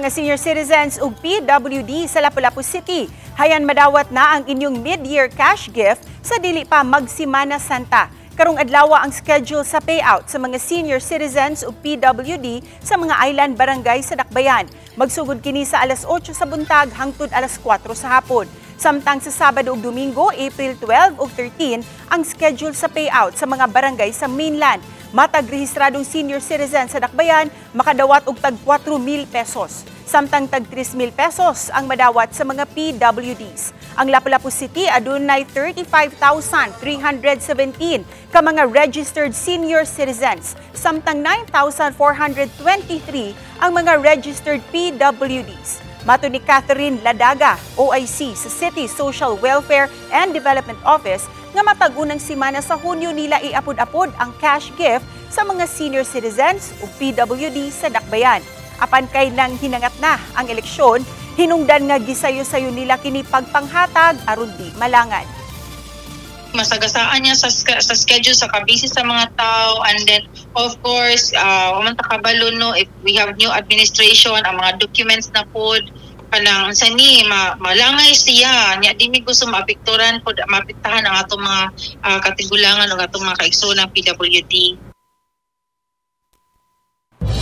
Mga senior citizens ug PWD sa Lapu-Lapu City, hayan madawat na ang inyong mid-year cash gift sa dili pa magsimana Santa. Karong adlaw ang schedule sa payout sa mga senior citizens ug PWD sa mga island barangay sa Dakbayan. Magsugod kini sa alas 8 sa buntag hangtod alas 4 sa hapon. Samtang sa Sabado ug Domingo, April 12 ug 13, ang schedule sa payout sa mga barangay sa mainland. Matag rehistradong senior citizen sa Dakbayan makadawat og tag 4,000 pesos. Samtang tag 3,000 pesos ang madawat sa mga PWDs. Ang Lapu-Lapu City adunay 35,317 ka mga registered senior citizens, samtang 9,423 ang mga registered PWDs. Mato ni Catherine Ladaga, OIC sa City Social Welfare and Development Office, nga matag unang simana sa Hunyo nila iapod-apod ang cash gift sa mga senior citizens ug PWD sa Dakbayan. Apan kay nang hinangat na ang eleksyon, hinungdan nga gisayo-sayo nila kini pagpanghatag aron di malangan. Masagasaan niya sa schedule, sa kabisi sa mga tao. And then of course, man ta kabalo, no, if we have new administration, ang mga documents na pod kanang sa ni malangay siya nya. Di mi gusto maapekturan pod, maapektahan ang atong mga katigulangan o atong mga kaigsoon ng PWD.